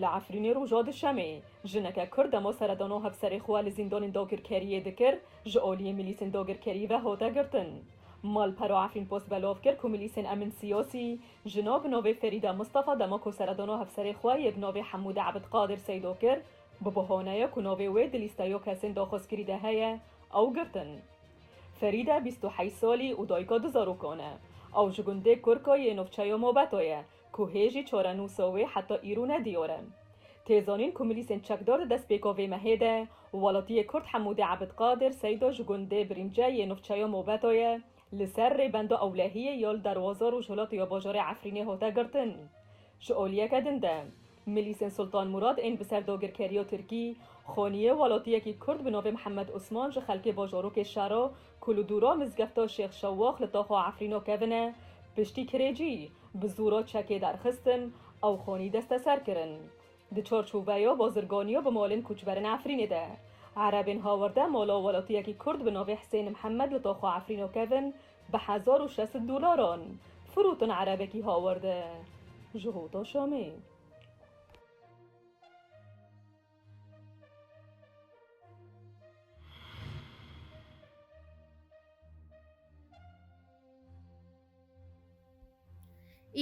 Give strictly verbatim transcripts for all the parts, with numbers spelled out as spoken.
Li Efrînê roja Duşemê jineke Kurd dema seredana hevserê xwe li zîndanên dagirkeriyê dikir, ji aliyê milîsên dagirkerî ve hate girtin. Malpera Efrîn Post belav kir ku milîsên Emin Siyasî jina bi navê Ferîde Mistefa dema ku seredana hevserê xwe yê bi navê Hemûde Ebidqadir Seydo kir, bi bahaneya ku navê wê di lîsteya kesên daxwazkirî de heye, ew girtin. Ferîde bîst û heşt salî û dayika du zarokan e. Ew ji gundê Kurka yê navçeya Mabeta ye ku hê jî çarenûsa wê heta îro nediyar e. Tê zanîn ku milîsên çekdar di destpêka vê mehê de welatiyê Kurd Hemûdê Ebidqadir Seyda ji gundê Birînce yê navçeya Mabeta ye, li ser rêbenda ewlehiyê ya li derwaza rojhilat ya bajarê Efrînê hate girtin. Ji aliyeke din de, milîsên Sultan Murad ên bi ser dagirkeriya Tirkî, xaniyê welatiyekî Kurd bi navê Mihemed Osman ji xelkê bajarokê Şera ku li dûra mizgefta Şêx Şewax li taxa Efrîna kevin e, piştî kirêcî, bi zora çekê derxistin, ew xanî desteser kirin. Di çarçoveya bazirganiya bi malên koçberên Efrînê de, Erebên hawerde mala welatiyekî Kurd bi navê Hisên Mihemed li taxa Efrîna kevin, bi hezar û şeş sed dolaran firotin Erebekî hawerde ji hota Şamê.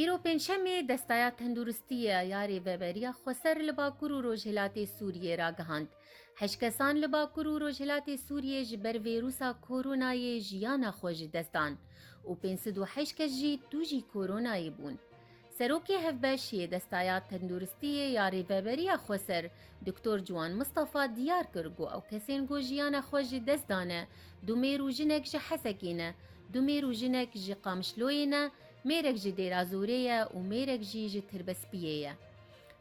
Îro pêncşemê Destaya Tenduristiyê ya Rêveberiya Xweser li Bakur û Rojhilatê Sûriyê ragihand, heşt kesan li Bakur û Rojhilatê Sûriyê ji ber vîrusa koronayê jiyana xwe ji dest dan û pênc sed û heşt kes jî tûjî koronayê bûn. Serokê Hevbeş yê Destaya Tenduristiyê ya Rêveberiya Xweser, Doktor Ciwan Mistefa diyar kir ku ew kesên ku jiyana xwe ji dest dane, du mêr û jinek ji Hesekê ne, du mêr û jinek ji Qamişloyê ne, mêrek ji Dêra Zorê ye û mêrek jî ji Tirbespiyê ye.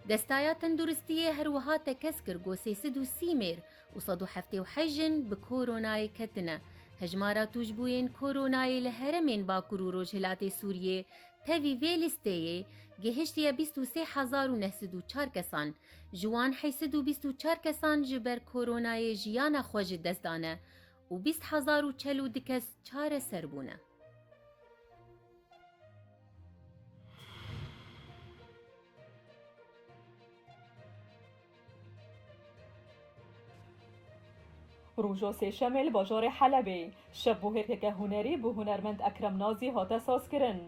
Destaya Tenduristiyê her wiha tekez kir ku sê sed û sî mêr û sed û heftê û heşt jin bi koronayê ketine. Hejmara tûjbûyên koronayê li heremên Bakur û Rojhilatê Sûriyê tevî vê lîsteyê gihiştiye bîst û sê hezar û neh sed û çar kesan. Ji wan heyt sed û bîst û çar kesan ji ber koronayê jiyana xwe ji dest dane û bîst hezar û çel û du kes çareser bûne. Roja Sêşemê li bajarê Helebê şevbûhêrkeke hunerî bi hunermend Ekrem Nazî hate sazkirin.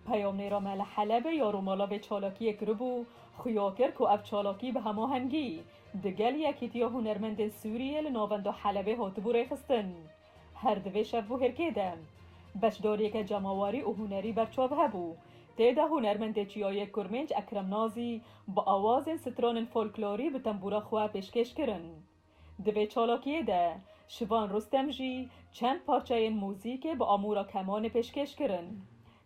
Peyamnêra me li Helebê ya rûmala vê çalakiyê kiribû, xuya kir ku ev çalakî bi hemahengî digel Yekîtiya Hunermendên Sûriyê li navenda Helebê hatibû rêxistin. Her di vê şevbûhêrkê de beşdariyeke cemawerî û hunerî berçav hebû. Tê de hunermendê çiyayê Kurmênc Ekrem Nazî bi awazên stranên folklorî bi tembûra xwe pêşkêş kirin. Di vê çalakiyê de Şivan Rustem jî çend parçeyên muzîkê bi amûra kemanê pêşkêş kirin.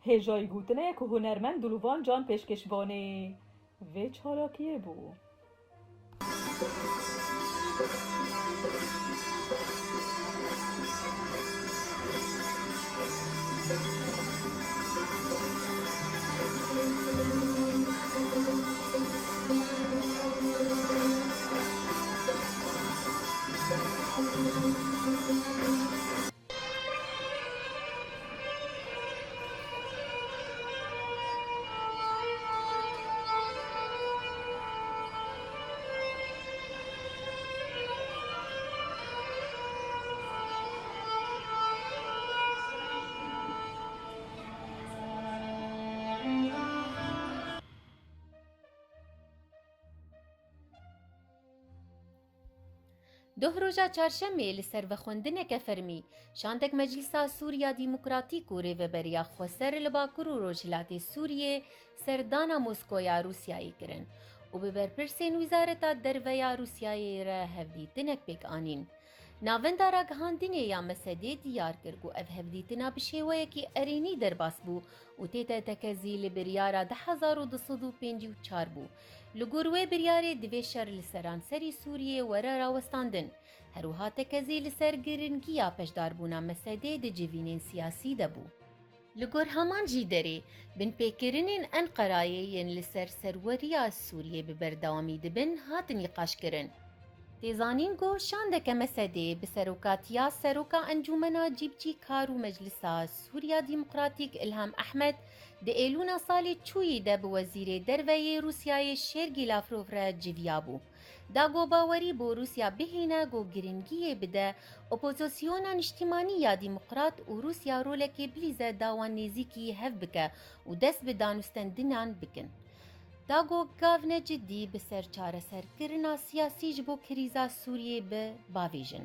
Hêjayî gotinê ye ku hunermend Dilûvan Can pêşkêşvanê vê çalakiyê bû. Doh roja çarşemê li ser vexwendineke fermî, şandek Meclisa Sûriya Demokratîk û Rêveberiya Xweser li Bakur û Rojhilatê Sûriyê serdana Moskoya Rûsyayê kirin û bi berpirsên Wizareta Derve ya Rûsyayê re hevdîtinek pêk anîn. Navenda ragihandinê ya Mesedê diyar kir ku ev hevdîtina bi şêweyekî erênî derbas bû û tête tekezî li biryara du hezar û du sed û pêncî û çar bû. Li gor wê biryarê divê şer li seranserî Sûriyê were rawestandin. Her wiha tekezî li ser giringiya beşdarbûna Mesedê di civînên siyasî de bû. Li gor heman jî derê, binpêkirinên Enqerayê yên li ser serweriya Sûriyê bi berdewamî dibin, hatin nîqaşkirin. Tê zanîn ku şandeke mesedê bi serokatiya Seroka Encûmena Cîbicîkar û Meclisa Sûriya Demokratîk Ilham Ehmed di Êlûna salê çûyî de bi Wezîrê Derve yê Rûsyayê Şêrgî Lavrov re civiyabû. Da ku bawerî bo Rûsya bihîne ku giringiyê bide opozisyona niştimanî ya demokrat û Rûsya rolekê bilîze da wan nêzîkî hev bike û dest bi danûstendinan bikin. Da ku gavne cidî bi ser çareserkirina siyasî ji bo krîza Sûriyê bi bavêjin.